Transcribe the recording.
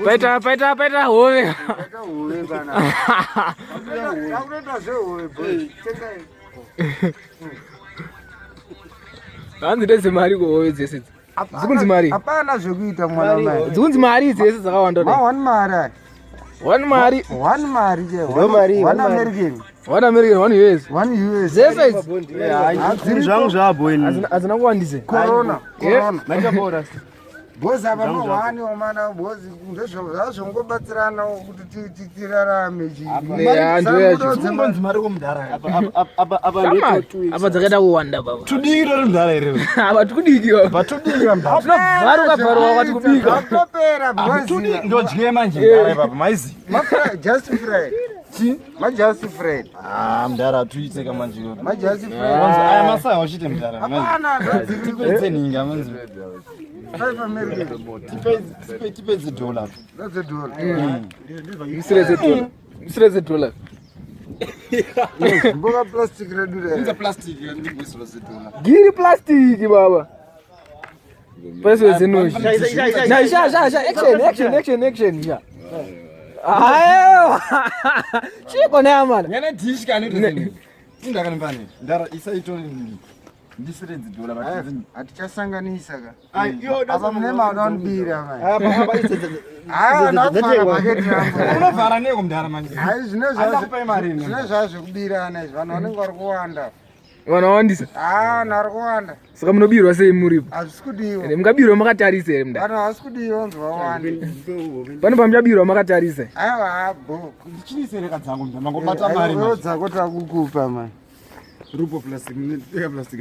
Paita paita paita hove. Hanzi ndedze mari ko hove dzese idzi. Dzikunzi mari. Hapana zvekuita mwana mai. Dzikunzi mari dzese dzakawanda. Ma one mari. One mari. One mari je. One mari. One American. One American, one US. One US. Dzese idzi. Zvangu zvabo ini. Hazina kuwandise. Corona. Corona. Maita bora. Bozi apa mahwani omana bozi ndezvazvongobatsirana kuti tirarame chimbonzi mari komudhara apa dzakaita kuwanda baba tudiki tori mudhara here apa tikudiki patudiki tinovharuka vharuka kwati kubika topera bozi ndodye manje mudhara ipapa maizi just fried chi majust fried ah mudhara tuite kamanje majust fried aya masaya wachite mudhara hapana tipedze ninga manzi Five American. Tipedze dollar. That's a dollar. Musire zedollar. Musire zedollar. Mboka plastic redu re. Inza plastic ndikuisira zedollar. Giri plastic baba. Pese zenoshi. Na sha sha sha action action action action sha. Ayo. Chiko naye mana. Ngene dish kani kuti. Indakani pani. Ndara isaitoni ndisire dzidhola hatichasanganisa ka apa mune mari anobira unovhara neko mudhara manje hai zvine zvazvekubirana izvi vanhu vanenge vari kuwanda vanhu vawandisa vanhu vari kuwanda saka munobirwa sei muripo hazvisi kudiwa mungabirwa makatarisa here mudhara vanhu havasi kudiwa nzi vawande pane pamuchabirwa makatarisa aiwa bo ndichinisereka dzangu mudhara mangobata mari dzako takukupa mani Rupo plastic, teka plastic.